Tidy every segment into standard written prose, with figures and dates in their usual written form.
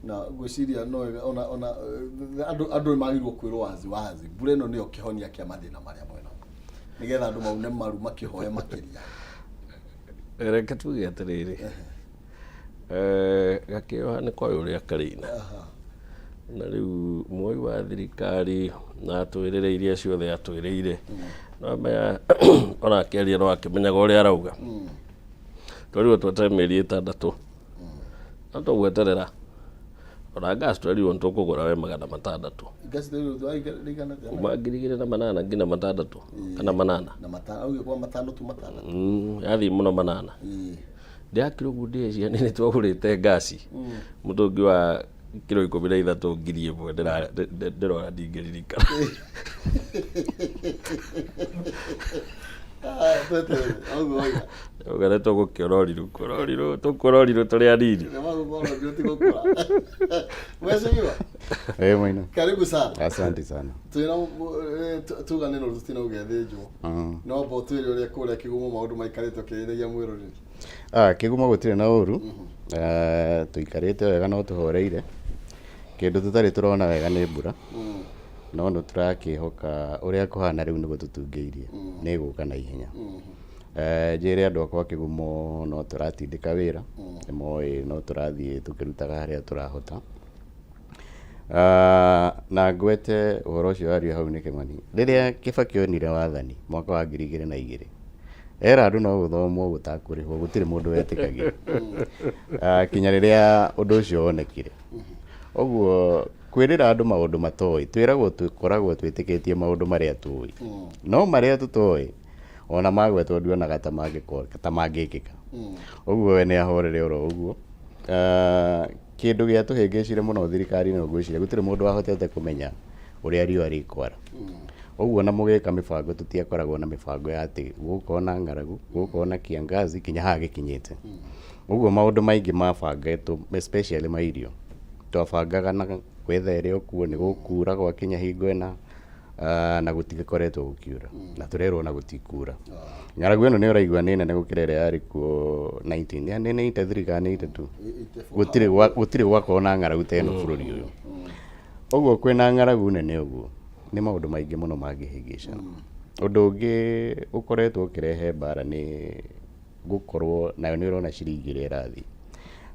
Na ngwĩciria no wega ona andũ nĩ magĩrĩirwo kwĩrwo wazi wazi mbura ĩno nĩyo kĩhonia kĩa mathĩna marĩa mwena nĩgetha andũ maune maru makĩhoe makĩria. Reke tuge atĩrĩrĩ, gakĩoha nĩ koĩ ũrĩa karĩina. Na rĩu mwoi wa thirikari na atwĩrĩre iria ciothe atwĩrĩire, no menya ona akĩaria no akĩmenyaga ũrĩa arauga. Twerirwo tweterere mĩeri 6, no tũgweterera. Ona gas twerirwo nĩ tũkũgũra we 600. Gas rĩu rĩigana atĩa? Kuma 2800 nginya 600 kana 8. Na matano, augire kwa matano tu 6. Yathiĩ mũno 8. Ndĩrakira ũguo ndĩreciria nĩ twagũrĩte ngasi mũtũngi wa kiro 13 1,000, ndĩrona ndingĩririkana. Ah, tweterere, ũguo oiga. Uga nĩ tũgũkĩona ũrirũ, kuona ũrirũ, tũkuona ũrirũ tũrĩ anini. Nĩ magũkorwo ndio ti gũkũra. Mheshimiwa, Eh, Maina. Karibu sana. Asante sana. Twĩna tuga nĩ rũru tũtina ũgethĩnjwo. No mbo twĩre ũrĩa kũrĩa Kĩgumo maũndũ maikarĩte ũkĩrĩithagia mwĩroreri. Ah, Kĩgumo gũtirĩ na ũru. Tũikarĩte wega no tũhoreire. Kĩndũ tũtarĩ tũrona wega nĩ mbura. No nĩ tũrakĩhoka ũrĩa kũhana rĩu nĩguo tũtungĩirie. Nĩ ĩgũka na ihenya. Njĩre andũ akwa Kĩgumo no tũratindĩka wĩra. Nĩ moĩ no tũrathiĩ tũkĩrutaga harĩa tũrahota. Na ngwete ũhoro ũcio wario hau nĩ Kĩmani. Rĩrĩa Kĩbakĩ onire wathani mwaka wa 2002, era andũ no gũthomwo gũtakũrĩhwo, gũtirĩ mũndũ wetĩkagia. Kinya rĩrĩa ũndũ ũcio wonekire. Ũguo kwĩrĩra andũ maũndũ matoĩ, twĩragwo tũkoragwo twĩtĩkĩtie maũndũ marĩa tũĩ. No marĩa tũtoĩ, ona magwetwo ndionaga ta ta mangĩkĩka. Ũguo we nĩ ahorere oro ũguo. Kĩndũ gĩatũhĩngĩcire mũno thirikari-inĩ ngwĩciria gũtirĩ mũndũ wahotete kũmenya ũrĩa riũa rĩkwara. Ũguo na mũgĩka mĩbango tũtiakoragwo na mĩbango ya atĩ gũgũkorwo na ng'aragu, gũgũkorwo na kiangazi kinya haha gĩkinyĩte. Ũguo maũndũ maingĩ mabangĩtwo especially ma irio, twabangaga na weather ĩrĩa ĩkuo, nĩ gũkura gwakinya hingo ĩna, na gũtigĩkoretwo gũkiura na tũrerwo na gũtikura. Ng'aragu ĩno nĩ ũraigua nĩ nene gũkĩra ĩrĩa yarĩ kuo 19 nĩ 93 kana 82. Gũtirĩ gwakorwo na ng'aragu ta ĩno bũrũri ũyũ. Ũguo kwĩna ng'aragu nene ũguo nĩ maũndũ maingĩ mũno mangĩhĩngĩcana. Ũndũ ũngĩ ũkoretwo ũkĩrehe mbara nĩ gũkorwo nayo nĩ ũrona ciringi ũrĩa ĩrathiĩ.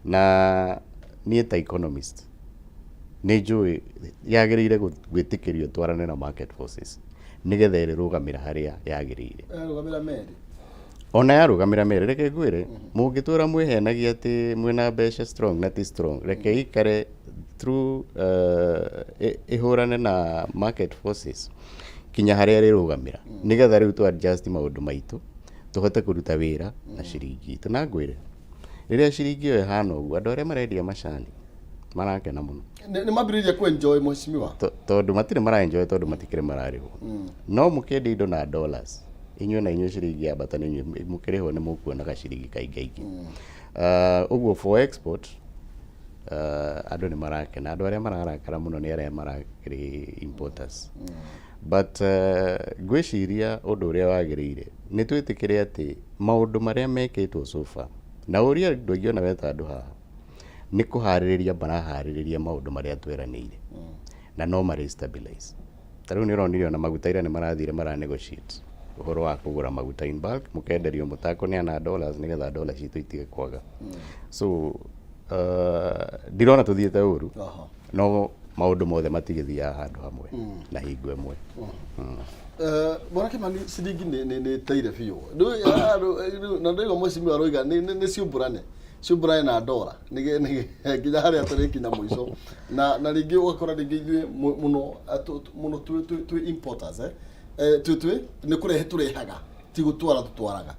Na niĩ ta economist nĩ njũĩ yagĩrĩire gwĩtĩkĩrio twarane na market forces nĩgetha ĩrĩrũgamĩra harĩa yagĩrĩire. Yarũgamĩra meri. Ona yarũgamĩra merĩ, reke ngwĩre, mũngĩtũra mwĩhenagia atĩ mwĩna mbeca strong na ti strong, reke ikare through ĩhũrane na market forces kinya harĩa ĩrĩrũgamĩra nĩgetha rĩu tũ adjust maũndũ maitũ tũhote kũruta wĩra na ciringi itũ. Na ngwĩre rĩrĩa ciringi ĩyo ĩhana ũguo, andũ arĩa marendia macani marakena mũno. Nĩ mambĩrĩria ku enjoy, mheshimiwa. Tondũ matirĩ mara enjoy tondũ matikĩrĩ mararĩhwo. No mũkĩendia indo na dollars, inyuĩ na inyuĩ ciringi yambata nĩ inyuĩ mũkĩrĩhwo nĩ mũkuonaga ciringi kaingĩ. Ũguo for export andũ nĩ marakena. Andũ arĩa mararakara mũno nĩ arĩa marakĩrĩ importers. But ngwĩciria ũndũ ũrĩa wagĩrĩire nĩ twĩtĩkĩre atĩ maũndũ marĩa mekĩtwo so far, na ũria andũ aingĩ ona weta andũ haha, nĩ kũharĩrĩria maraharĩrĩria maũndũ marĩa tweranĩire na no marĩ stabilize. Ta rĩu nĩ ũronire ona maguta ira nĩ marathire mara negotiate ũhoro wa kũgũra maguta in bulk, mũkenderio mũtakũneana dollars nĩgetha dollars citũ itige kwaga. So ndirona tũthiĩte ũru, no maũndũ mothe matigĩthiaga handũ hamwe na hingo ĩmwe. Bwana Kimani, ciringi nĩ ĩteire biũ. Na ndĩrĩgwo mheshimiwa aroiga nĩ ciũmbũrane ciũmbũrane na ndora nginya harĩa tũrĩkinya mũico, na rĩngĩ ũgakora rĩngĩ ithuĩ mũno mũno twĩ importers, twĩ nĩ kũrehe tũrehaga, ti gũtwara tũtwaraga.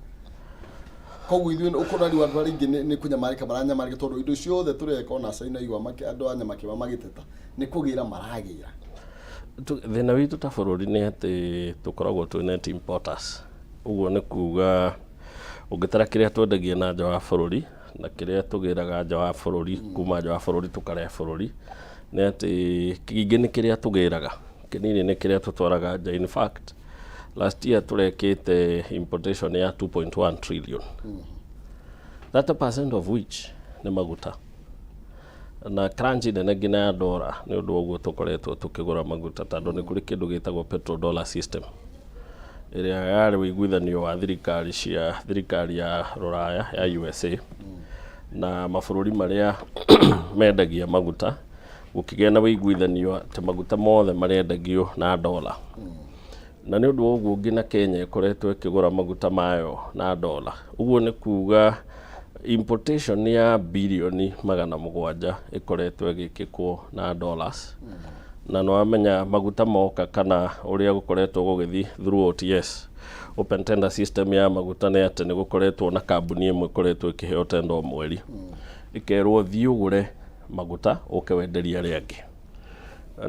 Koguo ithuĩ ũkona rĩu andũ arĩa aingĩ nĩ kũnyamarĩka maranyamarĩka tondũ indo ciothe tũreka, ona China igua andũ a Nyamakĩma magĩteta nĩ kũgĩra maragĩra. Thĩna witũ ta bũrũri nĩ atĩ tũkoragwo twĩ net importers. Ũguo nĩ kuga ũngĩtara kĩrĩa twendagia na nja wa bũrũri na kĩrĩa tũgĩraga nja wa bũrũri, kuma nja wa bũrũri tũkarehe bũrũri, nĩ atĩ kĩingĩ nĩ kĩrĩa tũgĩraga, kĩnini nĩ kĩrĩa tũtwaraga nja. In fact, last year tũrekĩte importation ya 2.1 trillion, 30% of which nĩ maguta. Na crunch nene nginya ya ndora nĩ ũndũ wa ũguo tũkoretwo tũkĩgũra maguta, tondũ nĩ kũrĩ kĩndũ gĩtagwo petrodollar system ĩrĩa yarĩ ũiguithanio wa thirikari cia thirikari ya rũraya ya USA na mabũrũri marĩa mendagia maguta, gũkĩgĩa na ũiguithanio atĩ maguta mothe marendagio na dola. Na nĩ ũndũ wa ũguo nginya Kenya ĩkoretwo ĩkĩgũra maguta mayo na dola. Ũguo nĩ kuga importation ya birioni 700 ĩkoretwo ĩgĩkĩkwo na dollars. Na nĩ wamenya maguta moka kana ũrĩa gũkoretwo gũgĩthiĩ through OTS, open tender system ya maguta, nĩ atĩ nĩ gũkoretwo na kambuni ĩmwe ĩkoretwo ĩkĩheo tender o mweri, ĩkerwo thiĩ ũgũre maguta ũke wenderie arĩa angĩ.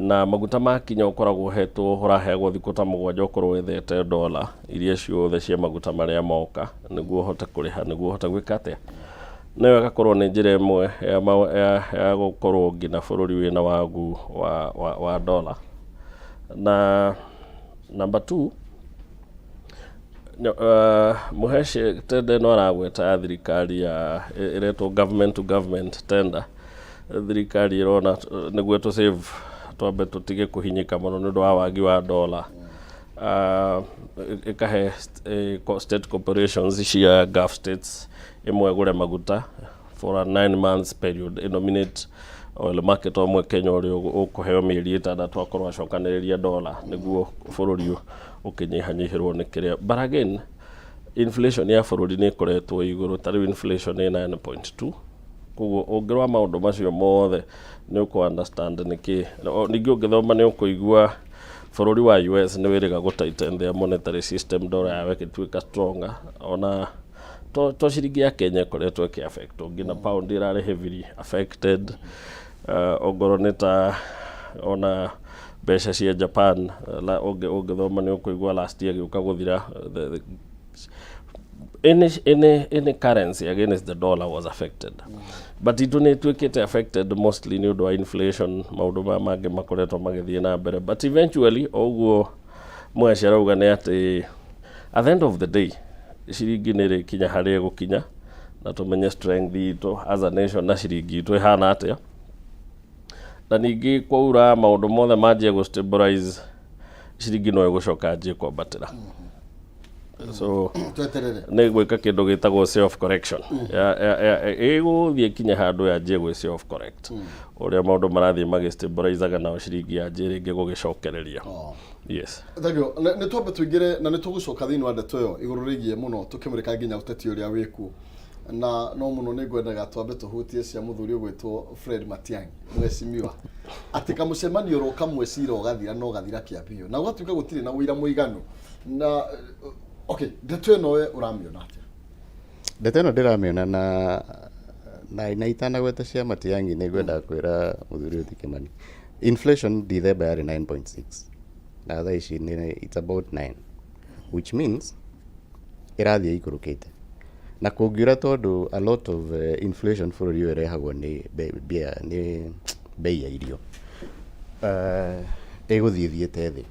Na maguta makinya ũkoragwo ũhetwo, ũraheagwo thikũ ta 7 ũkorwo wethete dola iria ciothe cia maguta marĩa moka nĩguo ũhote kũrĩha, nĩguo ũhote gwĩka atĩa. Nayo ĩgakorwo nĩ njĩra ĩmwe ya gũkorwo nginya bũrũri wĩna wagu wa dola. Na number two, Mũhece tender ĩno aragweta ya thirikari ya ĩretwo government to government tender, thirikari ĩrona nĩguo tũ save, twambe tũtige kũhinyĩka mũno nĩ ũndũ wa wagi wa dola, ĩkahe state corporations cia Gulf states ĩmwe ĩgũre maguta for a 9 months period, ĩnominate oil market ũmwe Kenya ũrĩa ũkũheo mĩeri 6 akorwo acokanĩrĩria dola nĩguo bũrũri ũkĩnyihanyihĩrwo nĩ kĩrĩa. But again, inflation ya bũrũri nĩ ĩkoretwo igũrũ, ta rĩu inflation nĩ 9.2. Koguo ũngĩrora maũndũ macio mothe nĩ ũkũ understand nĩkĩ. Ningĩ ũngĩthoma nĩ ũkũigua bũrũri wa US nĩ wĩrĩga gũ tighten their monetary system, dollar yao ĩgĩtuĩka stronger. Ona to ciringi ya Kenya ĩkoretwo ĩkĩ affect, nginya pound ĩrarĩ heavily affected, ongorwo nĩ ta ona mbeca cia Japan. Ũngĩthoma nĩ ũkũigua last year gĩũka gũthira, any currency against the dollar was affected. But itũ nĩ ĩtuĩkĩte affected mostly nĩ ũndũ wa inflation, maũndũ maya mangĩ makoretwo magĩthiĩ na mbere. But eventually, o ũguo Mũheci arauga, nĩ atĩ at the end of the day ciringi nĩ ĩrĩkinya harĩa ĩgũkinya na tũmenye strength itũ as a nation na ciringi itũ ĩhana atĩa. Na ningĩ kwaura maũndũ mothe manjie gũ stabilize, ciringi no ĩgũcoka anjie kwambatĩra. So tweterere. Nĩ gwĩka kĩndũ gĩtagwo self correction, ĩgũthiĩ kinya handũ yanjie gwĩ self correct ũrĩa maũndũ marathiĩ magĩstabilizaga, nao ciringi yanjie rĩngĩ gũgĩcokereria. Oh. Yes. Thank you. Nĩ twambe tũingĩre na nĩ tũgũcoka thĩinĩ wa ndeto ĩyo igũrũ rĩgiĩ mũno tũkĩmũrĩka nginya ũteti ũrĩa wĩkuo, na no mũno nĩ ngwendaga twambe tũhutie cia mũthuri ũgwĩtwo Fred Matiang'i, mheshimiwa, atĩ kamũcemanio oro kamwe cira ũgathira no ũgathira kĩambio na gũgatuĩka gũtirĩ na ũira mũiganu. Na okay, ndeto ĩno we ũramĩona atĩa? Ndeto ĩno ndĩramĩona na itanagweta cia Matiang'i, nĩ ngwendaga kwĩra mũthuri ũyũ ti Kĩmani, inflation December yarĩ 9.6 na thaa ici nĩ it's about 9, which means ĩrathiĩ ĩikũrũkĩte. Na kũngiura tondũ a lot of inflation bũrũri ũyũ ĩrehagwo nĩ nĩ bei ya irio, ĩgũthiĩ thiĩte thĩ.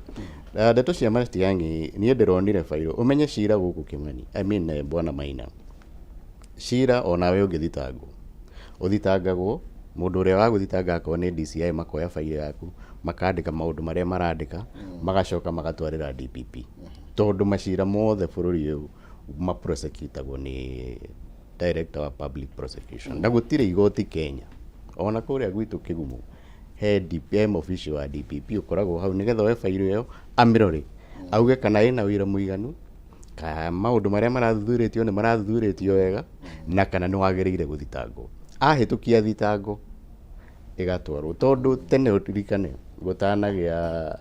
Na ndeto cia Matiang'i, niĩ ndĩronire bairũ ũmenye cira gũkũ Kĩmani, I mean, bwana Maina, cira onawe ũngĩthitangwo ũthitangagwo mũndũ ũrĩa wa gũthitanga akorwo nĩ DCI, makoya bairo yaku, makandĩka maũndũ marĩa marandĩka, magacoka magatwarĩra DPP, tondũ macira mothe bũrũri ũyũ maprosecutagwo nĩ Director wa Public Prosecution. Na gũtirĩ igoti Kenya, ona kũrĩa gwitũ Kĩgumo he DP, he official wa DPP ũkoragwo hau nĩgetha oe bairo ĩyo amĩrore, auge kana ĩna wĩra mũiganu, kana maũndũ marĩa marathuthurĩtio nĩ marathuthurĩtio wega, na kana nĩ wagĩrĩire gũthitangwo. Ahĩtũkia thitango ĩgatwarwo, tondũ tene ũririkane gũtanagĩa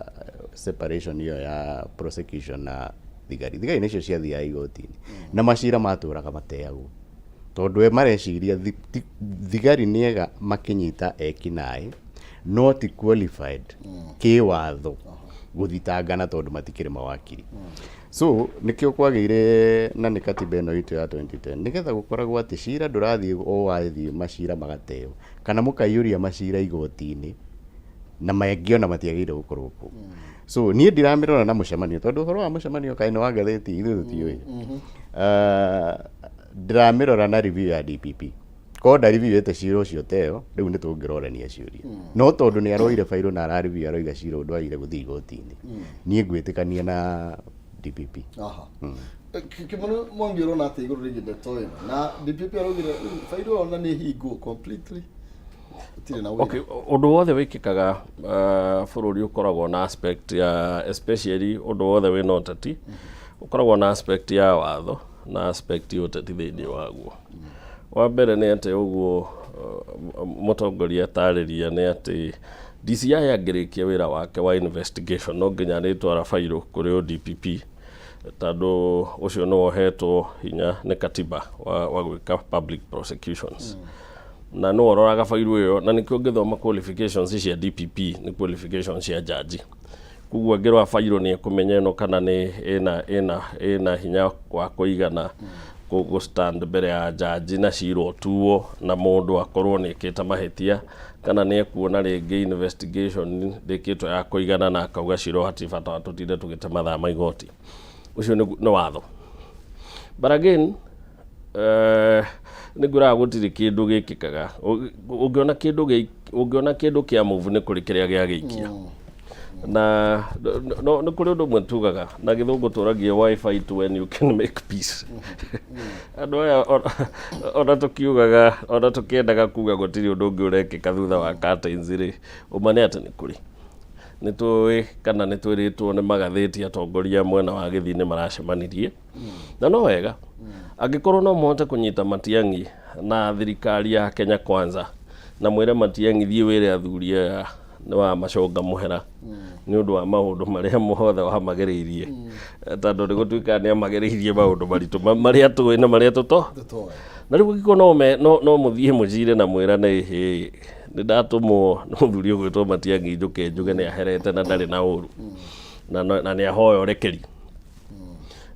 separation ĩyo ya prosecution na thigari, thigari nĩcio ciathiaga igoti-inĩ na macira matũraga mateagwo, tondũ we mareciria thigari nĩ ega makĩnyita ekinaĩ no ti qualified kĩwatho gũthitangana tondũ matikĩrĩ mawakiri. So nĩkĩo kwagĩire na nĩ katiba ĩno itũ ya 2010 nĩgetha gũkoragwo atĩ cira ndũrathiĩ o wathiĩ macira magateo kana mũkaiyũria macira igoti-inĩ na maingĩ ona matiagĩrĩire gũkorwo kuo. So niĩ ndiramĩrora na mũcemanio, tondũ ũhoro wa mũcemanio kaĩ nĩ wa ngathĩti, ithuĩ tũtiũĩ. Ndĩramĩrora na review ya DPP. Korwo ndariviwĩte cira ũcio ta ĩyo, rĩu nĩ tũngĩrorania ciũria. No tondũ nĩ aroire bairũ na arariview aroiga cira ũyũ ndwagĩrĩire gũthiĩ igoti-inĩ, niĩ ngwĩtĩkania na DPP. Aha. Kĩmani Mwangi ũrona atĩa igũrũ rĩgiĩ ndeto ĩno? Na DPP araugire bairũ ĩyo ona nĩ hingwo completely. Gũtirĩ na ũira. Okay, ũndũ wothe wĩkĩkaga bũrũri ũkoragwo na aspect ya, especially ũndũ wothe wĩna ũteti, ũkoragwo na aspect ya watho na aspect ya ũteti thĩinĩ waguo. Wa mbere nĩ atĩ ũguo mũtongoria atarĩria nĩ atĩ DCI angĩrĩkia wĩra wake wa investigation no nginya arĩtwara bairũ kũrĩ ODPP tondũ ũcio nĩwe ũhetwo hinya nĩ katiba wa gwĩka public prosecutions. Na nĩwe ũroraga bairũ ĩyo, na nĩkĩo ũngĩthoma qualifications cia DPP nĩ qualifications cia jaji. Koguo angĩrora bairũ nĩ ekũmenya ĩno kana nĩ ĩna hinya wa kũigana gũ stand mbere ya jaji na cira ũtuo na mũndũ akorwo nĩ ekĩte mahĩtia, kana nĩ ekuona rĩngĩ investigation ndĩkĩtwo ya kũigana na akauga cira hatirĩ bata wa tũtinde tũgĩte mathaa ma igoti. Ũcio nĩ watho. But again, nĩ ngwĩraga gũtirĩ kĩndũ gĩkĩkaga. Ũngĩona kĩndũ kĩa move nĩ kũrĩ kĩrĩa gĩagĩikia. Na no nĩ kũrĩ ũndũ ũmwe tugaga na gĩthũngũ tũragia, "Why fight when you can make peace?" Andũ aya ona tũkiugaga, ona tũkĩendaga kuga gũtirĩ ũndũ ũngĩ ũrekĩka thutha wa curtains rĩ, ũma nĩ atĩ nĩ kũrĩ. Nĩ tũĩ kana nĩ twĩrĩtwo nĩ magathĩti atongoria mwena wa Gĩthii nĩ maracemanirie. Na no wega angĩkorwo no mũhote kũnyita Matiang'i na thirikari ya Kenya Kwanza na mwĩre Matiang'i, "Thiĩ wĩre athuri aya nĩ wa maconga mũhera nĩ ũndũ wa maũndũ marĩa mothe wamagereirie," tondũ nĩ gũtuĩkaga nĩ amagereirie maũndũ maritũ marĩa tũĩ na marĩa tũto Tũtoĩ. Na rĩu angĩkorwo no mũthiĩ mũcire na mwĩrane, "Ĩhĩ, nĩ ndatũmwo nĩ mũthuri ũgwĩtwo Matiang'i njũke njuge nĩ aherete na ndarĩ na ũru na nĩ ahoya ũrekeri,"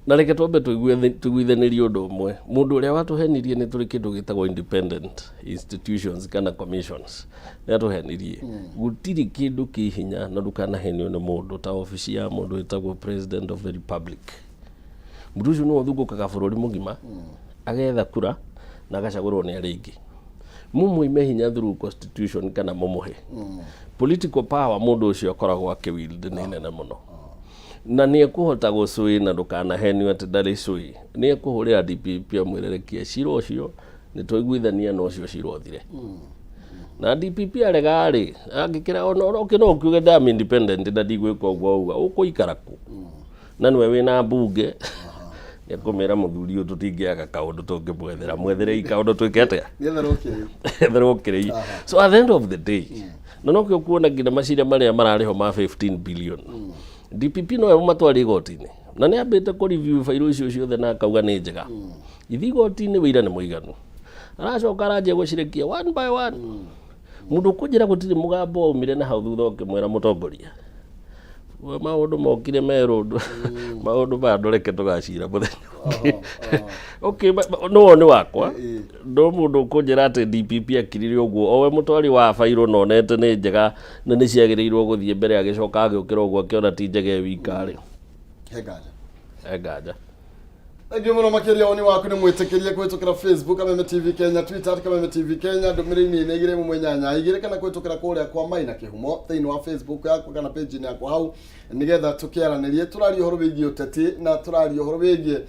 na reke twambe tũiguithanĩrie ũndũ ũmwe. Mũndũ ũrĩa watũhenirie, nĩ tũrĩ kĩndũ gĩtagwo independent institutions kana commissions, nĩ atũhenirie. Gũtirĩ kĩndũ kĩ hinya na ndũkanahenio nĩ mũndũ ta obici ya mũndũ wĩtagwo President of the Republic. Mũndũ ũcio nĩwe ũthungũkaga bũrũri mũgima agetha kura na agacagũrwo nĩ arĩa aingĩ. Mumuime hinya through constitution kana mumuhe political power, mũndũ ũcio akoragwo akĩwield nĩ nene mũno na nĩ ekũhota gũcũĩ, na ndũkanahenio atĩ ndarĩ cũĩ. Nĩ ekũhũrĩra DPP amwĩre, "Cira ũcio nĩ twaiguithania na ũcio cira ũthire." Na DPP arega rĩ, angĩkĩra ona okay, no ũkiuge, "Ndam independent na ndigwĩka ũguo," auga ũkũikara kũ na nĩwe wĩna mbunge? Nĩ ekũmĩra, "Mũthuri ũyũ tũtingĩaga kaũndũ tũngĩmwethera, mwetherei kaũndũ twĩke atĩa?" Nĩetherwo kĩrĩ. Etherwo kĩrĩi. So at the end of the day, na nokĩo kuona nginya macira marĩa mararĩho ma 15 billion, DPP no ĩmatware igoti-inĩ na nĩ ambĩte kũ review bairũ icio ciothe na akauga nĩ njega ithi igoti-inĩ, wĩira nĩ mũiganu. Aracoka aranjia gũcirekia one by one. Mũndũ ũkũnjĩra gũtirĩ mũgambo waumire na hau thutha ũkĩmwĩra, "Mũtongoria, we maũndũ mokire merũ, maũndũ maya ndũreke tũgacira mũthenya ũngĩ." Okay, no woni wakwa, no mũndũ ũkũnjĩra atĩ DPP akirire ũguo owe mũtwari wa bairũ na onete nĩ njega na nĩ ciagĩrĩirwo gũthiĩ mbere, agĩcoka agĩũkĩra ũguo akĩona ti njega ĩ wika rĩ, He nganja. He nganja. Thank you mũno makĩria. Woni waku nĩ mwĩtĩkĩrie kũhĩtũkĩra Facebook Kameme TV Kenya, Twitter @KamemeTV Kenya, ndũmĩrĩri nĩ 218 2 kana kũhĩtũkĩra kũrĩa kwa Maina Kĩhumo thĩinĩ wa Facebook yakwa kana page-inĩ yakwa hau, nĩgetha tũkĩaranĩrie. Tũraria ũhoro wĩgiĩ ũteti na tũraria ũhoro wĩgiĩ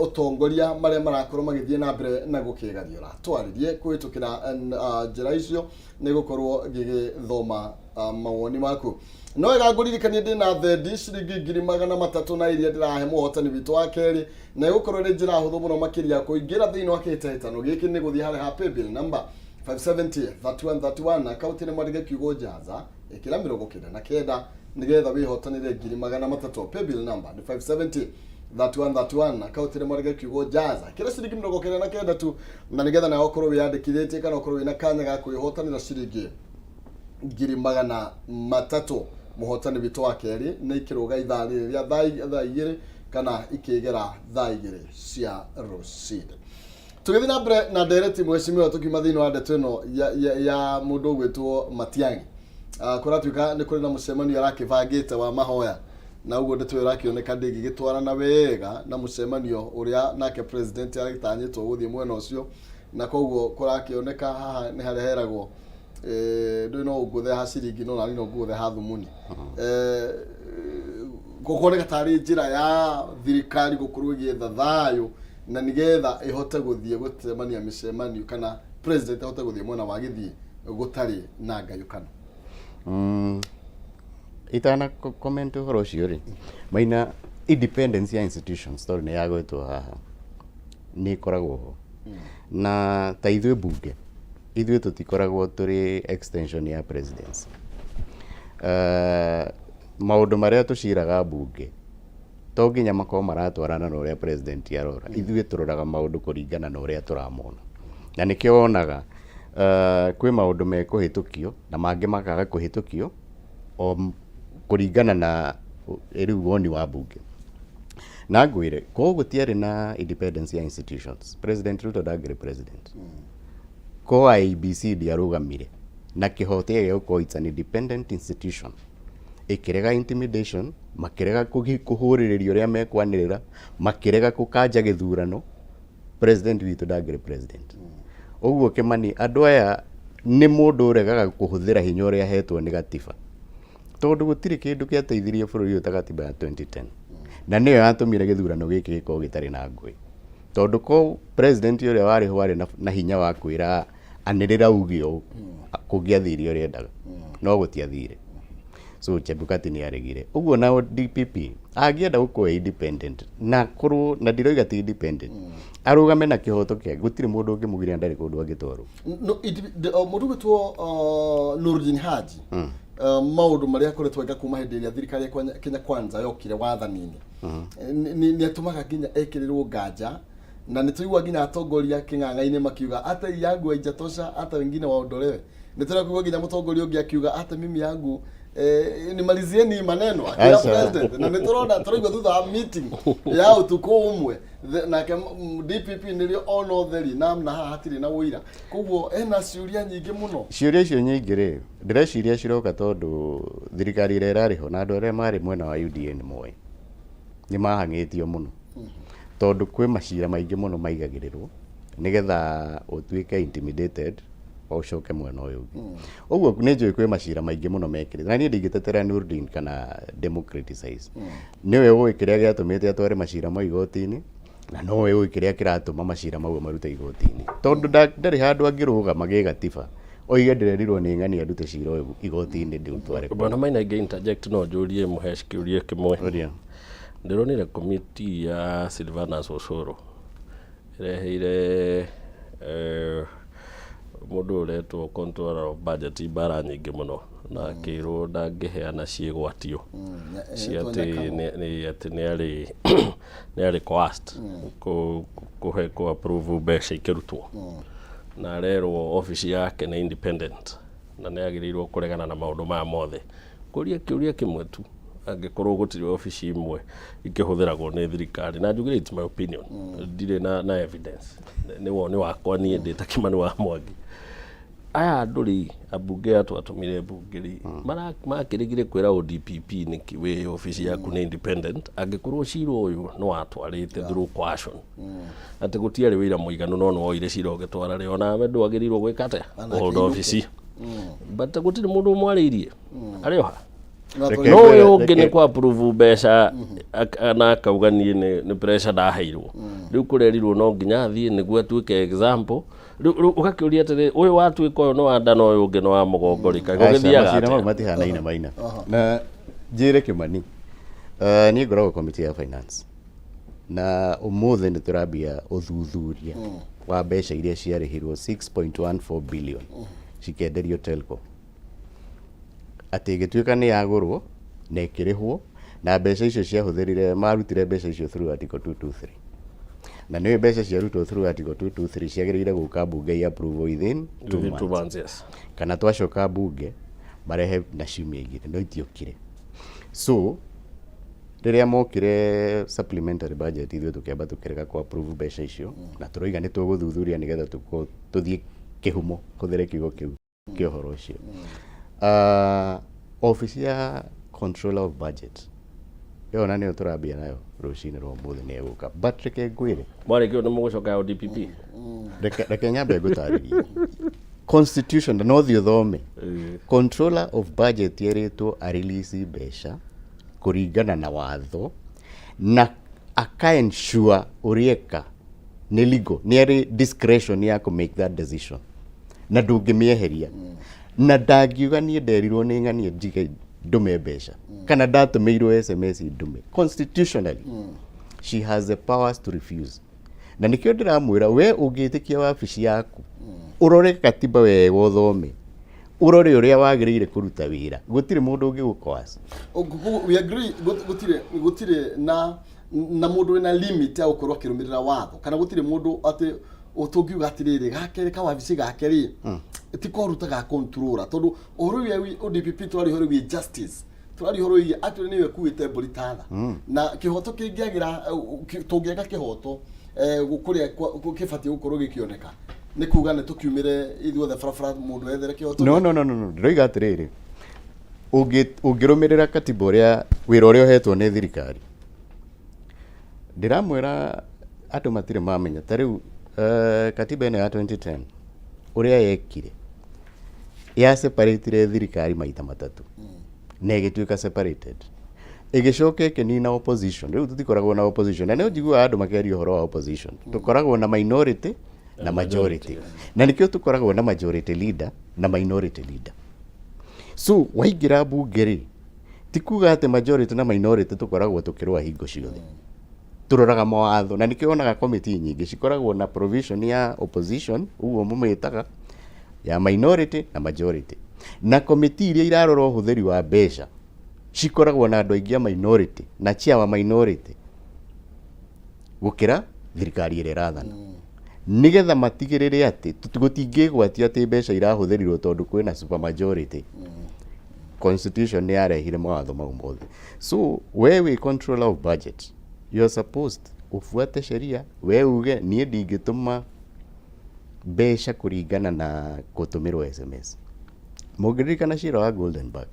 ũtongoria marĩa marakorwo magĩthiĩ na mbere na gũkĩgariũra. Twarĩrie kũhĩtũkĩra njĩra icio, nĩ gũkorwo ngĩgĩthoma mawoni maku. No wega ngũririkanie ndĩna thendi ciringi 300,000 na iria ndĩrahe mũhotani witũ wa kerĩ, na ĩgũkorwo ĩrĩ njĩra hũthũ mũno makĩria kũingĩra thĩinĩ wa kĩhĩtahĩtano gĩkĩ nĩ gũthiĩ harĩa ha paybill number 570 3131, akaunti nĩ mwandĩke kiugo "Jaza", ĩkĩra 99 nĩgetha wĩhotanĩre 300,000. Paybill number nĩ 570 3131, akaunti nĩ mwandĩke kiugo "Jaza", ĩkĩra ciringi 99 tu, na nĩgetha nawe ũkorwo wĩyandĩkithĩtie kana ũkorwo wĩna kanya ga kwĩhotanĩra ciringi 300,000. Mũhotani witũ wa kerĩ nĩ ikĩrũga ithaa rĩrĩ rĩa thaa 2 kana ikĩgera thaa 2 cia rũcinĩ. Tũgĩthiĩ na mbere na ndereti, mheshimiwa, tũkiuma thĩinĩ wa ndeto ĩno ya mũndũ ũgwĩtwo Matiang'i, kũratuĩka nĩ kũrĩ na mũcemanio arakĩbangĩte wa mahoya, na ũguo ndeto ĩyo ĩrakĩoneka ndĩngĩgĩtwarana wega na mũcemanio ũrĩa nake president aragĩtanyĩtwo gũthiĩ mwena ũcio. Na koguo kũrakĩoneka haha nĩ harĩa heragwo ndũĩ no ũngũthe ha ciringi no nani no ngũgũthe ha thumuni. Gũkoneka tarĩ njĩra ya thirikari gũkorwo ĩgĩetha thayũ na nĩgetha ĩhote gũthiĩ gũcemania mĩcemanio kana president ahote gũthiĩ mwena wa gĩthiĩ gũtarĩ na ngayũkano. Itana comment ũhoro ũcio rĩ, Maina, independence ya institutions tondũ nĩ yagwetwo haha nĩ ĩkoragwo ho na ta ithuĩ mbunge ithuĩ tũtikoragwo tũrĩ extension ya presidency. Maũndũ marĩa tũciraga mbunge to nginya makorwo maratwarana na ũrĩa president arora. Ithuĩ tũroraga maũndũ kũringana na ũrĩa tũramona, na nĩkĩo wonaga kwĩ maũndũ mekũhĩtũkio na mangĩ makaga kũhĩtũkio o kũringana na rĩu woni wa mbunge. Na ngwĩre korwo gũtiarĩ na independence ya institutions, President Ruto ndangĩrĩ president. Ko IEBC ndĩarũgamire na kĩhoto gĩa gũkorwo it's an independent institution, ĩkĩrega intimidation, makĩrega kũhũrĩrĩria ũrĩa mekwanĩrĩra, makĩrega kũkanja gĩthurano, president witũ ndangĩrĩ president. Ũguo Kĩmani, andũ aya nĩ mũndũ ũregaga kũhũthĩra hinya ũrĩa ahetwo nĩ gatiba, tondũ gũtirĩ kĩndũ gĩateithirie bũrũri ũyũ ta gatiba ya 2010, na nĩyo yatũmire gĩthurano gĩkĩ gĩkorwo gĩtarĩ na ngũĩ, tondũ ko president ũrĩa warĩ ho arĩ na hinya wa kwĩra anĩrĩra uge ũũ, kũngĩathire ũrĩa endaga, no gũtiathire. So Chebukati nĩ aregire ũguo. Nao DPP angĩenda gũkorwo independent na korwo na ndiroiga ti independent, arũgame na kĩhoto kĩake, gũtirĩ mũndũ ũngĩmũgiria, ndarĩ kũndũ angĩtwarwo. No, mũndũ gwĩtwo Nurdin Haji, maũndũ marĩa akoretwo eka kuma hĩndĩ ĩrĩa thirikari ya Kenya Kwanza yokire wathani-inĩ nĩ atũmaga nginya ekĩrĩrwo nganja, na nĩ tũigua nginya atongoria kĩng'ang'a-inĩ makiuga hata hii yangu haijatosha, hata wengine waondolewe. Nĩ tũrakuigua nginya mũtongoria ũngĩ akiuga hata mimi yangu nimalizieni hii maneno, akĩra Aca. president. Na nĩ tũrona tũraigua thutha wa meeting ya ũtukũ ũmwe nake DPP nĩrĩo ona ũtheri namna haha hatirĩ na ũira, koguo ena ciũria nyingĩ mũno. Ciũria icio nyingĩ rĩ, ndĩreciria ciroka tondũ thirikari ĩrĩa ĩrarĩ ho na andũ arĩa marĩ mwena wa UDA nĩ moĩ nĩ mahang'ĩtio mũno, tondũ kwĩ macira maingĩ mũno maigagĩrĩrwo nĩgetha ũtuĩke intimidated ũcoke mwena ũyũ ũngĩ. Ũguo nĩ njũĩ kwĩ macira maingĩ mũno mekĩrĩte, na niĩ ndingĩtetera Nurdin kana democraticize. Nĩwe ũĩ kĩrĩa gĩatũmĩte atware macira mau igoti-inĩ, na nowe ũĩ kĩrĩa kĩratũma macira mau marute igoti-inĩ, tondũ ndarĩ handũ angĩrũgama gĩgatiba oige ndĩrerirwo nĩ ng'ani andute cira ũyũ igoti-inĩ ndĩũtware. Bwana Maina, ingĩ interject no njũrie Mũhesh kĩũria kĩmwe. Ũria. Ndĩronire committee ya Silvanus Osoro ĩreheire mũndũ ũretwo controller of budget mbara nyingĩ mũno, na akĩrwo ndangĩheana ciĩgwatio cia atĩ atĩ nĩ arĩ coerced kũhe kũ approve mbeca ikĩrutwo, na arerwo obici yake nĩ independent na nĩ agĩrĩirwo kũregana na maũndũ maya mothe. Kũria kĩũria kĩmwe tu, angĩkorwo gũtirĩ obici imwe ikĩhũthĩragwo nĩ thirikari, na njugire it's my opinion, ndirĩ na evidence, nĩ woni wakwa niĩ ndĩ ta Kimani wa Mwangi, aya andũ rĩ, ambunge aya twatũmire mbunge rĩ, makĩregire kwĩra ODPP nĩkĩ wĩ obici yaku nĩ independent, angĩkorwo cira ũyũ nĩ watwarĩte through coercion, atĩ gũtiarĩ wĩira mũiganu, no nĩ woire cira ũgĩtwara rĩ, onawe ndwagĩrĩirwo gwĩka atĩa? Kũhold obici, but gũtirĩ mũndũ ũmwarĩirie arĩ oha. Reke No ũyũ ũngĩ nĩ kwa approve mbeca na akauga niĩ nĩ pressure ndaheirwo, rĩu kũrerirwo no nginya athiĩ nĩguo atuĩke example. Rĩu ũgakĩũria atĩrĩ, ũyũ watuĩka ũyũ nĩ wa nda na ũyũ ũngĩ nĩ wa mũgongo rĩ, kaĩ Aca, gũgĩthiaga macira mau atĩa? matihanaine, Maina. Na njĩre Kĩmani, niĩ ngoragwo committee ya finance, na ũmũthĩ nĩ tũrambia ũthuthuria wa mbeca iria ciarĩhirwo 6.14 billion cikĩenderio Telco, atĩ ĩgĩtuĩka nĩ yagũrwo na ĩkĩrĩhwo, na mbeca icio ciahũthĩrire, marutire mbeca icio through article 223, na nĩũĩ mbeca ciarutwo through article 223 ciagĩrĩire gũka mbunge i approve within 2 Within 2 months. Months, yes. Kana twacoka mbunge marehe na ciumia 2, no itiokire. So rĩrĩa mokire supplementary budget, ithuĩ tũkĩamba tũkĩrega ku approve mbeca icio, na tũroiga nĩ tũgũthuthuria nĩgetha tũthiĩ kĩhumo, hũthĩre kiugo kĩu, kĩa ũhoro ũcio. Obici ya controller of budget Ĩyo na nĩyo tũrambia nayo rũcinĩ rwa ũmũthĩ nĩ ĩgũka. But reke ngwĩre. Mwarĩkia nĩ mũgũcoka ya ODPP? Reke nyambe ngũtarĩrie. Constitution na no thiĩ ũthome. Controller of budget erĩtwo a release mbeca kũringana na watho na aka ensure ũrĩa eka nĩ legal, nĩ arĩ discretion ya kũ make that decision na ndũngĩmĩeheria na ndangiuga niĩ nderirwo nĩ ng'ania njige ndũme mbeca kana ndatũmĩirwo SMS ndume. Constitutionally she has the powers to refuse, na nĩkĩo ndĩramwĩra we ũngĩtĩkia wabici yaku ũrore katiba wega, ũthome, ũrore ũrĩa wagĩrĩire kũruta wĩra, gũtirĩ mũndũ ũngĩgũkwasa. We agree, gũtirĩ na mũndũ wĩna limit ya gũkorwo akĩrũmĩrĩra watho, kana gũtirĩ mũndũ atĩ tũngiuga atĩrĩrĩ gake kawabici gake rĩ ti koru ta ga controller, tondũ ũhoro wĩgiĩ ODPP tũraria ũhoro wĩgiĩ justice, tũraria ũhoro wĩgiĩ actually nĩwe kuĩte mbũri tatha na kĩhoto kĩngĩagĩra, tũngĩaga kĩhoto kũrĩa kĩbatiĩ gũkorwo gĩkĩoneka, nĩ kuga nĩ tũkiumĩre ithuothe barabara mũndũ ethere kĩhoto. No, ndĩroiga atĩrĩrĩ, ũngĩrũmĩrĩra katiba, ũrĩa wĩra ũrĩa ũhetwo nĩ thirikari, ndĩramwĩra andũ matirĩ mamenya ta rĩu katiba ĩno ya 2010 ũrĩa yekire, ya separatire thirikari maita matatũ na ĩgĩtuĩka separated, ĩgĩcoka ĩkĩnina opposition. Rĩu tũtikoragwo na opposition, na nĩ njiguaga andũ makĩaria ũhoro wa opposition. Tũkoragwo na minority na majority, na nĩkĩo tũkoragwo na majority leader na minority leader. So waingĩra mbunge rĩ, ti kuga atĩ majority na minority tũkoragwo tũkĩrũa hingo ciothe. Tũroraga mawatho, na nĩkĩo wonaga committee nyingĩ cikoragwo na provision ya opposition, ũguo mũmĩtaga ya minority na majority, na committee iria irarora ũhũthĩri wa mbeca cikoragwo na andũ aingĩ a minority na chair wa minority gũkĩra thirikari ĩrĩa ĩrathana, nĩgetha matigĩrĩre atĩ gũtingĩgwatio atĩ mbeca irahũthĩrirwo tondũ kwĩna super majority. Constitution nĩ yarehire mawatho mau mothe. So we wĩ controller of budget, you are supposed ufuate sheria. We uge niĩ ndingĩtũma mbeca kũringana na gũtũmĩrwo SMS. Mũngĩririkana cira wa Goldenberg,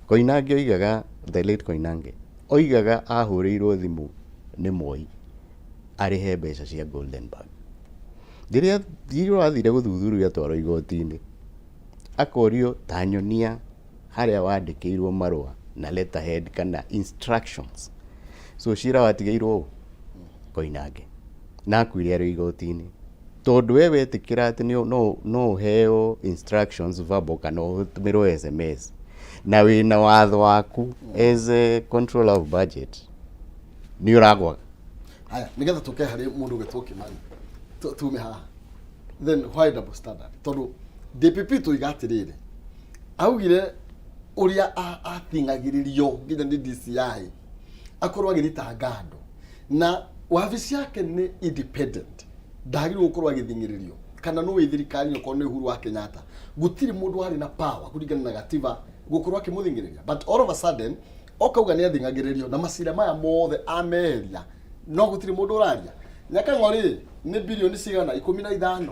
Koinange oigaga, the late Koinange oigaga ahũrĩirwo thimũ nĩ Moi arĩhe mbeca cia Goldenberg. Rĩrĩa thirĩ wathire gũthuthuria atwarwo igoti-inĩ, akorio ta nyonia harĩa wandĩkĩirwo marũa na letterhead kana instructions. So cira watigĩirwo ũ? Koinange, na akuire arĩ igoti-inĩ, tondũ we wetĩkĩra atĩ no ũheo instructions verbal kana ũtũmĩrwo SMS na wĩna watho waku as a controller of budget, nĩ ũragwaga. Haya, nigetha tũke harĩ mũndũ ũgĩtwo Kimani, tume haha. Then why double standard? Tondũ DPP tuiga atĩrĩrĩ, augire ũrĩa athing'agĩrĩrio nginya nĩ DCI akorwo agĩthitanga andũ, na wabici yake nĩ independent, ndagĩrĩirwo gũkorwo agĩthing'ĩrĩrio kana nĩ wĩ thirikari, okorwo nĩ Uhuru wa Kenyatta, gũtirĩ mũndũ warĩ na power kũringana na gatiba gũkorwo akĩmũthing'ĩrĩria. But all of a sudden okauga nĩ athing'agĩrĩrio na macira maya mothe ameheria, no gũtirĩ mũndũ ũraria. Nyakang'o rĩ, nĩ birioni cigana? 15.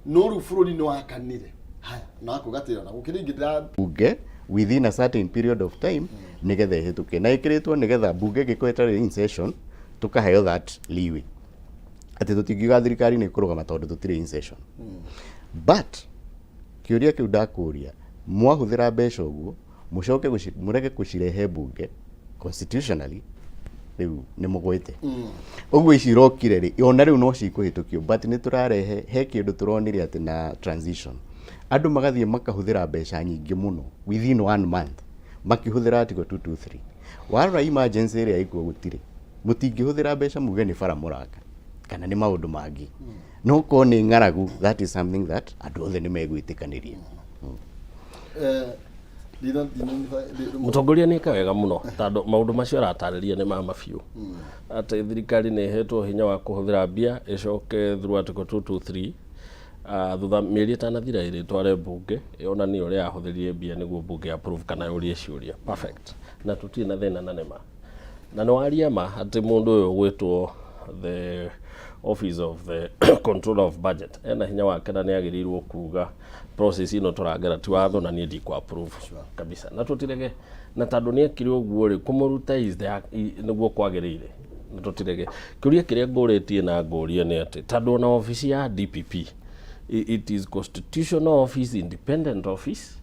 No rĩu bũrũri nĩ wakanire. Haya, na akuga atĩ ona gũkĩrĩ ingĩ ndĩra Bunge within a certain period of time nigetha ĩhĩtũke na ĩkĩrĩtwo, nigetha bunge ĩngĩkorwo ĩtarĩ in session tũkaheo that leeway atĩ tũtingiuga thirikari nĩ ĩkũrũgama tondũ tũtirĩ in session. But kĩũria kĩu ndakũria, mwahũthĩra mbeca ũguo mũcoke mũrege kũcirehe bunge, constitutionally rĩu nĩ mũgwĩte ũguo. Ici irokire rĩ, ona rĩu no cikũhĩtũkio, but nĩ tũrarehe he kĩndũ tũronire atĩ na transition andũ magathiĩ makahũthĩra mbeca nyingĩ mũno within one month makĩhũthĩra article 223. Warora emergency ĩrĩa ĩkuo, gũtirĩ mũtingĩhũthĩra mbeca muge nĩ bara mũraka kana nĩ maũndũ mangĩ, no korwo nĩ ng'aragu, that is something that andũ othe nĩ megwĩtĩkanĩria. Mũtongoria nĩ eka wega mũno, tondũ maũndũ macio aratarĩria nĩ ma mabiũ, atĩ thirikari nĩ ĩhetwo hinya wa kũhũthĩra mbia, ĩcoke through article 223, thutha mĩeri ĩtanathira ĩrĩ ĩtware mbunge yonanie ũrĩa yahũthĩrire mbia nĩguo mbunge approve kana yũrie ciũria. Perfect, na tũtirĩ na thĩna na nĩma na nĩ waria ma atĩ mũndũ ũyũ ũgwĩtwo the Office of the Controller of Budget ena hinya wake na nĩ agĩrĩirwo kuga process ĩno tũragera ti watho na niĩ ndikũ approve kabisa, na tũtirege na tondũ nĩ ekire ũguo rĩ, kũmũruta is the nĩguo kwagĩrĩire, na tũtirege. Kĩũria kĩrĩa ngũrĩtie na ngũria nĩ atĩ tondũ ona obici ya DPP, it is constitutional office, independent office,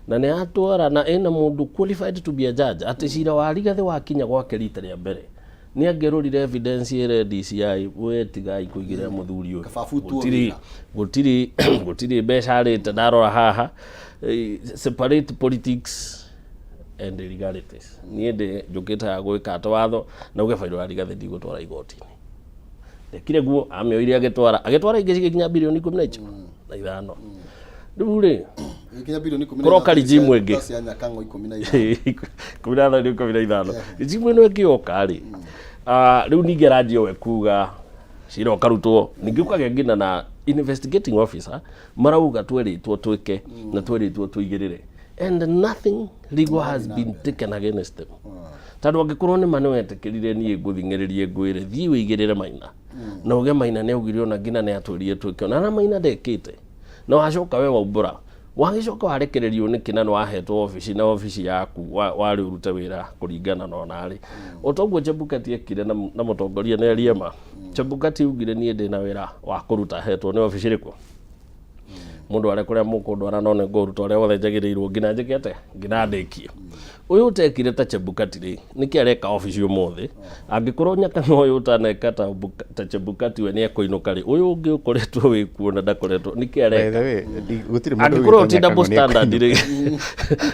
na nĩ yatwara na ĩna mũndũ qualified to be a judge, atĩ cira wa Rigathĩ wakinya gwake rita rĩa mbere nĩ angĩrorire evidence ĩrĩa DCI, we tigai kũigĩrĩra mũthuri ũyũ. Kaba abutwo Gũtirĩ wĩra. Gũtirĩ mbeca arĩte. Ndarora haha, separate politics and legalities. Niĩ ndĩ njũkĩte haha gwĩka atĩ watho na uge bairũ ya Rigathĩ ndigũtwara igoti-inĩ. Ndekire guo amĩoire, agĩtwara ingĩ cigĩkinya birioni 15. Rĩu rĩ, Ikinya birioni ikũmi na Kũroka ithano regime ĩngĩ. cia Nyakang'o 15. 15 nĩ 15. Regime ĩno ĩngĩoka rĩ, rĩu ningĩ aranjia we kuga cira ũkarutwo, ningĩ ũkagĩa nginya na investigating officer marauga twerĩtwo twĩke na twerĩtwo tũigĩrĩre, and nothing legal has been taken against them, tondũ angĩkorwo nĩ ma nĩ wetĩkĩrire, niĩ ngũthing'ĩrĩrie ngwĩre thiĩ wĩigĩrĩre Maina na uge Maina nĩ augire ona nginya nĩ atwĩrire twĩke ona na Maina ndekĩte, na wacoka we waumbũra, wagĩcoka warekererio nĩkĩ, na nĩ wahetwo obici na obici yaku warĩ ũrute wĩra kũringana na onarĩ o toguo Chebukati ekire na mũtongoria nĩ ariema. Chebukati augire niĩ ndĩna wĩra wa kũruta hetwo nĩ obici ĩrĩkũ, mũndũ arĩa kũrĩa mũkũndwara no nĩ ngũruta ũrĩa wothe njagĩrĩirwo nginya njĩke atĩa, nginya ndĩkie. Ũyũ ũtekire ta Chebukati rĩ, nĩkĩ areka obici ũmũthĩ? Angĩkorwo Nyakang'o ũyũ ũtaneka ta Chebukati we nĩ ekũinũka rĩ, ũyũ ũngĩ ũkoretwo wĩ kuo na ndakoretwo, nĩkĩ By areka? the way, gũtirĩ mũndũ Angĩkorwo ũgwĩtwo ti double Nyakang'o nĩ standard rĩ,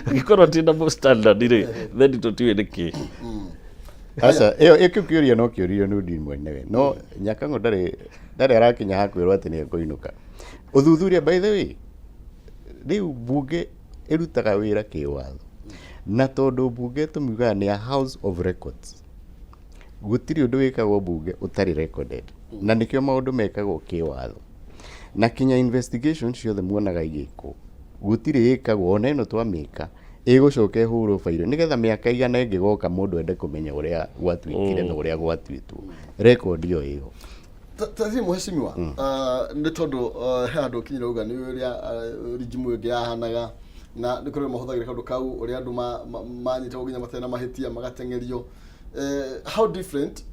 angĩkorwo ti double standard rĩ, then tũtiũĩ nĩkĩ. Aca, ĩyo ĩyo kĩu kĩũria no kĩũrio nĩ Ndini mwenyewe, no Nyakang'o ndarĩ arakinya hakwĩrwo atĩ nĩ ekũinũka. Ũthuthuria, by the way, rĩu mbunge ĩrutaga wĩra kĩwatho, na tondũ mbunge tũmiugaga nĩ a house of records, gũtirĩ ũndũ wĩkagwo mbunge ũtarĩ recorded, na nĩkĩo maũndũ mekagwo kĩwatho, na kinya investigation ciothe muonaga igĩkwo gũtirĩ ĩkagwo ona ĩno twamĩka ĩgũcoka ĩhũrwo bairo nĩgetha mĩaka 100 ĩngĩgoka mũndũ ende kũmenya ũrĩa gwatuĩkire na ũrĩa gwatuĩtwo, record ĩyo ĩho. Tathi mheshimiwa, nĩ tondũ he handũ ũkinyire uga nĩ ũrĩa regime ĩngĩ yahanaga na nĩ kũrĩ mahũthagĩra kaũndũ kau, ũrĩa andũ manyitagwo nginya matarĩ na mahĩtia magateng'erio. How different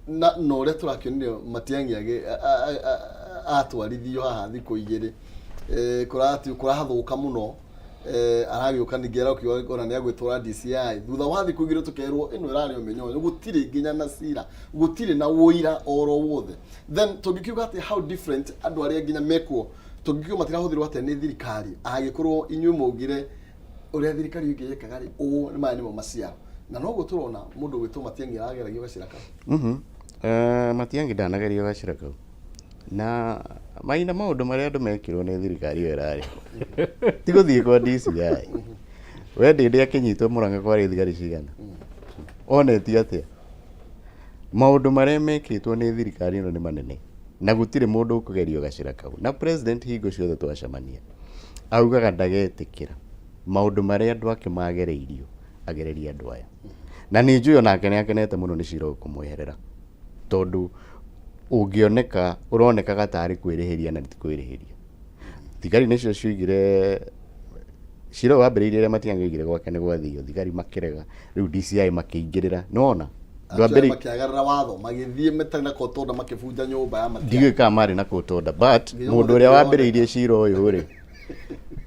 na ũrĩa tũrakĩonire Matiang'i atwarithio haha thikũ 2, kũrati kũrathũka mũno, aragĩũka ningĩ arokiuga ona nĩ agwĩtwara DCI thutha wa thikũ 2, tũkerwo ĩno ĩrarĩ o mĩnyonyo, gũtirĩ nginya na cira, gũtirĩ na ũira oro wothe. Then tũngĩkiuga atĩ how different andũ arĩa nginya mekuo, tũngĩkiuga matirahũthĩrwo atĩa nĩ thirikari, angĩkorwo inyuĩ maugire ũrĩa thirikari ĩngĩ yekaga rĩ, ũũ nĩ maya nĩmo maciaro, na noguo tũrona mũndũ gwĩtwo Matiang'i arageragio gacĩra kau. Matiang'i ndanagerio gacĩra kau na maina maũndũ marĩa andũ mekirwo nĩ thirikari ĩyo ĩrarĩ ti gũthiĩ kwa DCI. We ndĩndĩ akĩnyitwo Mũrang'a kwarĩ thigari cigana onetie atĩa? Maũndũ marĩa mekĩtwo nĩ thirikari ĩno nĩ manene na gũtirĩ mũndũ ũkũgerio gacĩra kau, na president hingo ciothe twacemania augaga ndagetĩkĩra maũndũ marĩa andũ ake magereirio agererie andũ aya, na nĩ njũĩ onake nĩ akenete mũno nĩ cira ũyũ kũmweherera, tondũ ũngĩoneka ũronekaga tarĩ kwĩrĩhĩria na ti kwĩrĩhĩria. Thigari nĩcio cioigire cira ũyũ wambĩrĩirie rĩrĩa Matiang'i oigire gwake nĩ gwathio, thigari makĩrega, rĩu DCI makĩingĩrĩra, nĩwona Ndwambĩrĩ makĩagarara watho, magĩthiĩ matarĩ na court order, makĩbunja nyũmba ya Matiang'i. Ndiũĩ kana marĩ na court order, but Nginya mũndũ ũmũthĩ ũrĩa ndĩroneka. wambĩrĩirie cira ũyũ rĩ,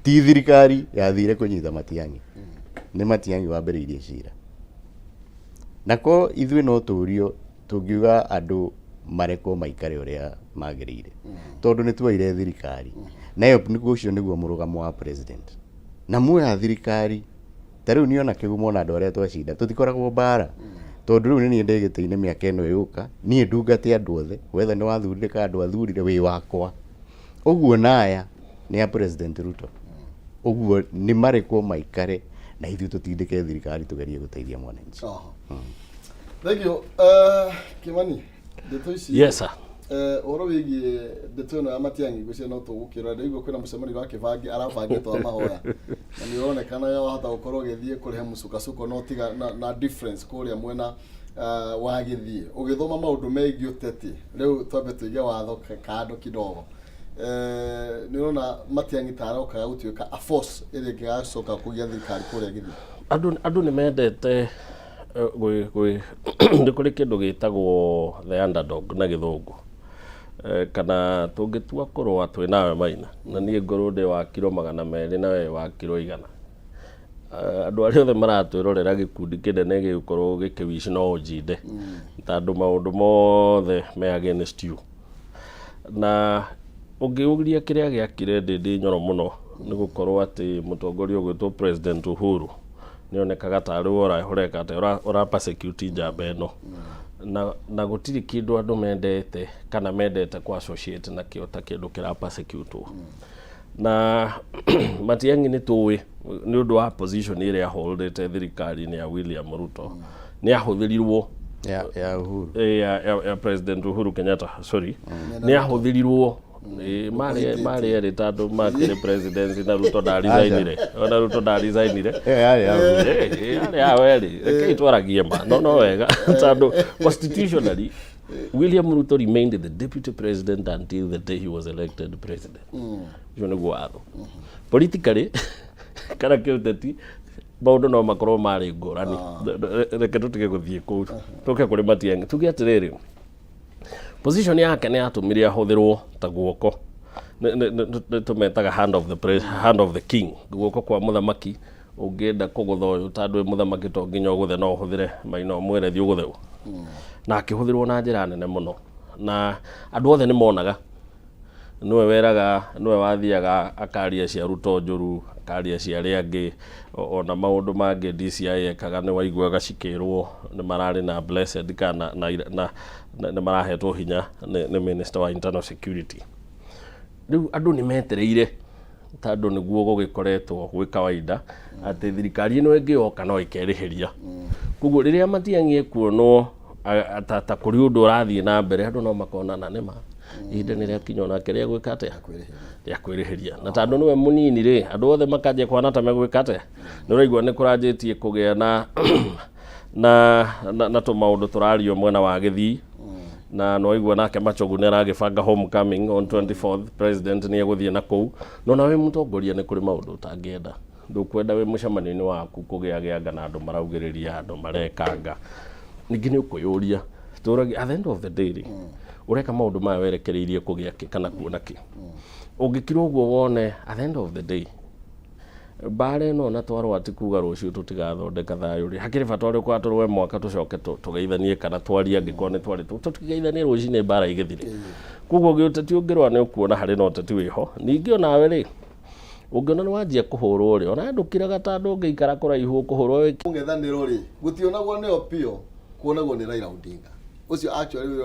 ti thirikari yathire kũnyita Matiang'i, nĩ Matiang'i wambĩrĩirie cira. Nako ithuĩ no tũrio tũngiuga andũ marekwo maikare ũrĩa magĩrĩire, tondũ nĩ tuoire thirikari nayo nĩguo ũcio nĩguo mũrũgamo wa president na muoya thirikari. Ta rĩu niĩ ona kĩgumo na andũ arĩa twacinda tũtikoragwo mbara, tondũ rĩu nĩ niĩ ndĩ gĩtĩ-inĩ mĩaka ĩno ĩgũka, niĩ ndungate andũ othe wetha nĩ wathurire kana ndwathurire wĩ wakwa ũguo, na aya nĩ a President Ruto ũguo nĩ marekwo maikare na ithuĩ tũtindĩke thirikari tũgerie gũteithia mwananchi. Oho. Thank you. Kimani, ndeto ici. Yes sir. Ũhoro wĩgiĩ ndeto ĩno ya Matiang'i, ngwĩciria no tũgũkĩrora. Ndaigua kwĩna mũcemanio wa kĩbangi arabangĩtwo wa mahoya, na nĩ ũronekana wahota gũkorwo ũgĩthiĩ kũrehe mũcukasuko no tiga na difference kũrĩa mwena. Wa gĩthiĩ ũgĩthoma maũndũ megiĩ ũteti, rĩu twambe tũige watho kando kidogo. Nĩ ũrona Matiang'i ta arokaga gũtuĩka a force ĩrĩa ĩngĩgacoka kũgĩa thirikari kũrĩa gĩthiĩ? Andũ nĩ mendete gwĩ nĩ kũrĩ kĩndũ gĩtagwo the underdog na Gĩthũngũ. Kana tũngĩtua kũrũa twĩ nawe Maina, na niĩ ngorwo ndĩ wa kiro 200 na we wa kiro 100, andũ arĩa othe maratwĩrorera, gĩkundi kĩnene gĩgũkorwo gĩkĩwish no ũnjinde, tondũ maũndũ mothe me against you. Na ũngĩũria kĩrĩa gĩakire Ndĩndĩ Nyoro mũno nĩ gũkorwo atĩ mũtongoria ũgwĩtwo President Uhuru nĩ onekaga tarĩ we ũreka atĩ ũra persecute njamba ĩno, na gũtirĩ kĩndũ andũ mendete kana mendete kũ associate nakĩo ta kĩndũ kĩra persecute. Na Matiang'i nĩ tũĩ nĩ ũndũ wa position ĩrĩa aholdete thirikari-inĩ ya William Ruto, nĩ ahũthĩrirwo ya Uhuru. Ya President Uhuru Kenyatta, sorry, nĩ ahũthĩrirwo. Marĩ erĩ tondũ makĩrĩ presidency na Ruto ndaresignire, ona Ruto ndaresignire. Ĩyo yarĩ ya Uhuru. Yarĩ ya werĩ, rekei twaragie ma no wega, tondũ constitutionally William Ruto remained the deputy president until the day he was elected president. Ũcio nĩguo watho. Politically kana kĩũteti maũndũ no makorwo marĩ ngũrani. Reke tũtige gũthiĩ kũu, tũke kũrĩ Matiang'i. Tuge atĩrĩrĩ, position yake nĩ yatũmire ahũthĩrwo ta guoko. Nĩ tũmetaga hand of the king, guoko kwa mũthamaki. Ũngĩenda kũgũtha ũyũ, tondũ wĩ mũthamaki to nginya ũgũthe, no ũhũthĩre maina ũmwĩre thiĩ ũgũthe ũyũ. Na akĩhũthĩrwo na njĩra nene mũno, na andũ othe nĩ monaga nĩwe weraga, nĩwe wathiaga akaria cia Ruto njũru, akaria cia arĩa angĩ, ona maũndũ mangĩ DCI ekaga nĩ waiguaga cikĩrwo nĩ mararĩ na blessed kana na nĩ marahetwo hinya nĩ Minister wa Internal Security. Rĩu andũ nĩ metereire, tondũ nĩguo gũgĩkoretwo gwĩ kawaida atĩ thirikari ĩno ĩngĩoka no ĩkerĩhĩria. Koguo rĩrĩa Matiang'i ekuonwo ta kũrĩ ũndũ ũrathiĩ na mbere, andũ no makona na nĩma ihinda nĩ rĩakinya onake rĩa gwĩka atĩa, rĩa kwĩrĩhĩria. Na tondũ nĩwe mũnini rĩ, andũ othe makanjia kũhana ta megwĩka atĩa. Nĩ ũraigua nĩ kũranjĩtie kũgĩa na tũmaũndũ tũrario mwena wa Gĩthii, na nĩwaigua nake Machogu nĩ aragĩbanga homecoming on 24th, president nĩ egũthiĩ na kũu. No nawe mũtongoria nĩ kũrĩ maũndũ ũtangĩenda, ndũkwenda wĩ mũcemanio-inĩ waku kũgĩa gĩanga na andũ maraugĩrĩria, andũ marekanga. Ningĩ nĩ ũkwĩyũria tũragia, at the end of the day rĩ, ũreka maũndũ maya werekereirie kũgĩa kĩ kana kuona kĩ? Ũngĩkira ũguo wone at the end of the day mbara ĩno na twarũa ti kuga rũciũ tũtigathondeka thayũ rĩ, hakĩrĩ bata ũrĩkũ atũrũe mwaka tũcoke tũgeithanie kana twarie? Angĩkorwo nĩ twarĩ tũtigeithanie rũcinĩ mbara igĩthire. Koguo gĩũteti ũngĩrũa nĩ ũkuona harĩ na ũteti wĩho. Ningĩ onawe rĩ, ũngĩona nĩ wanjia kũhũrwo rĩ, ona ndũkiraga, tondũ ũngĩikara kũraihu ũkũhũrwo. Mũng'ethanĩro rĩ, gũtionagwo nĩ Opiyo, kuonagwo nĩ Raila Odinga ũcio actually.